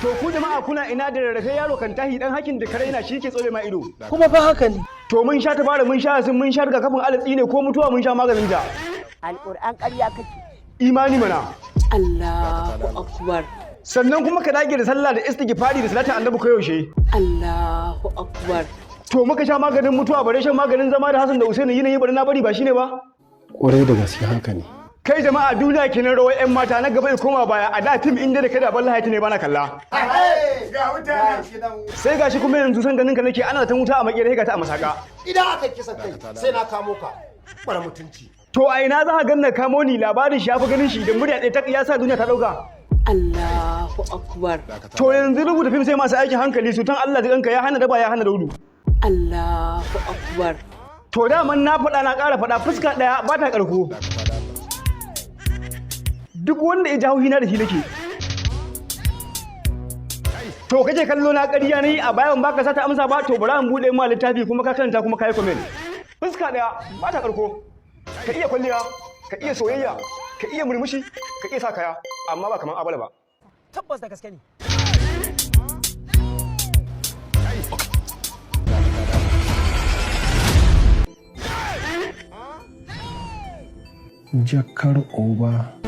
To ku jama'a, kuna ina da rarrafe yaro kan tahi, dan hakin da kare na shi ke tsole ma ido. Kuma fa haka ne. To mun sha tabara, mun sha sun, mun sha rigakafin alatsi ne ko mutuwa, mun sha maganin ta. Alƙur'an ƙarya kake. Imani mana. Allahu akbar. Sannan kuma ka dage da sallah da istighfari da salatin Annabi koyaushe. Allahu akbar. To muka sha maganin mutuwa, bare shan maganin zama da Hassan da Usaini, yini bari na bari ba shine ba. Kwarai da gaske, haka ne. Kai jama'a, duniya kenan, rawar yan mata na gaba koma baya. A da fim inda da kada balla hayati ne bana kalla. Sai gashi kuma yanzu san ganin ka nake ana ta wuta a makere ga ta a masaka. Idan aka kisa kai, sai na kamo ka mara mutunci. To a ina za ka ganna kamo ni? Labarin shi ya fi ganin shi da murya ɗaya ta ya sa duniya ta ɗauka. Allahu akbar. To yanzu rubuta fim sai masu aikin hankali su tan Allah jikanka, ya hana daba, ya hana daudu. Allahu akbar. To daman na faɗa, na ƙara faɗa, fuska ɗaya ba ta ƙarko. Duk wanda ya jawo hina da shi nake. To kake kallo na ƙarya ne a bayan baka sata amsa ba, to bari in buɗe ma littafi kuma ka karanta kuma ka yi comment. Fuska ɗaya ba ta ƙarko. Ka iya kwalliya, ka iya soyayya, ka iya murmushi, ka iya sa kaya, amma ba kamar Abala ba. Tabbas, da gaske ne. Jakar oba.